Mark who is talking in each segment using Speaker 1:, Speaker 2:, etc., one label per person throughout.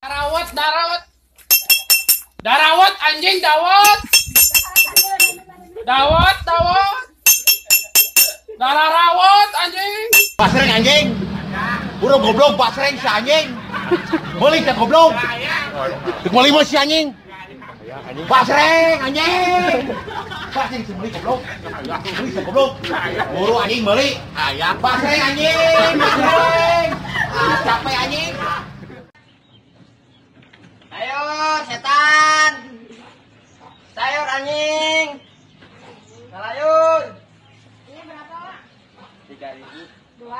Speaker 1: Darawat, darawat. Darawat anjing dawat. Dawat, dawat. Dararawat anjing.
Speaker 2: Pasreng anjing. Buru goblok pasreng si anjing. Meuli teh goblok. Meuli mah si anjing. Pasreng anjing. Pasreng si meuli goblok. Meuli si goblok. Buru anjing meuli. Pasreng anjing, pasreng. Ah, capek anjing.
Speaker 3: Sayur setan. Sayur anjing. Sayur.
Speaker 4: Ini berapa, Pak?
Speaker 3: 3.000.
Speaker 4: 2.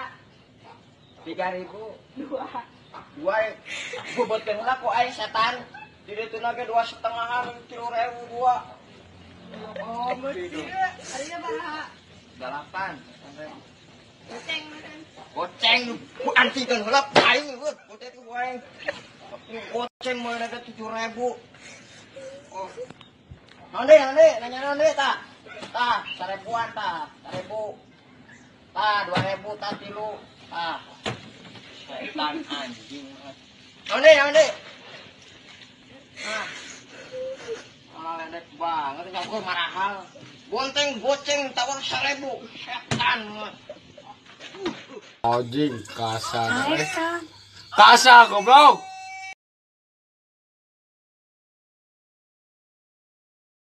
Speaker 3: 3.000.
Speaker 4: 2.
Speaker 3: 2. Gua beuteung lah ku aing setan. Di ditu lagi 2,5-an, 3.000 dua.
Speaker 4: Oh, mesti. Harinya berapa?
Speaker 3: 8.
Speaker 4: Goceng makan.
Speaker 3: Goceng ku antikeun heula aing eueuh, goceng ku aing. Goceng mah ada 7.000. Oh. Naon deui, naon deui, nanya naon deui tah. Tah, 1.000-an tah, 1.000. Tah, 2.000 tah 3. Tah. Setan anjing. Naon deui, naon deui. Ah. Malah ledek banget nyakur marahal. Bonteng goceng tawar 1.000. Setan.
Speaker 1: Anjing kasar. Kasar goblok.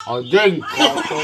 Speaker 1: Anjing kotor.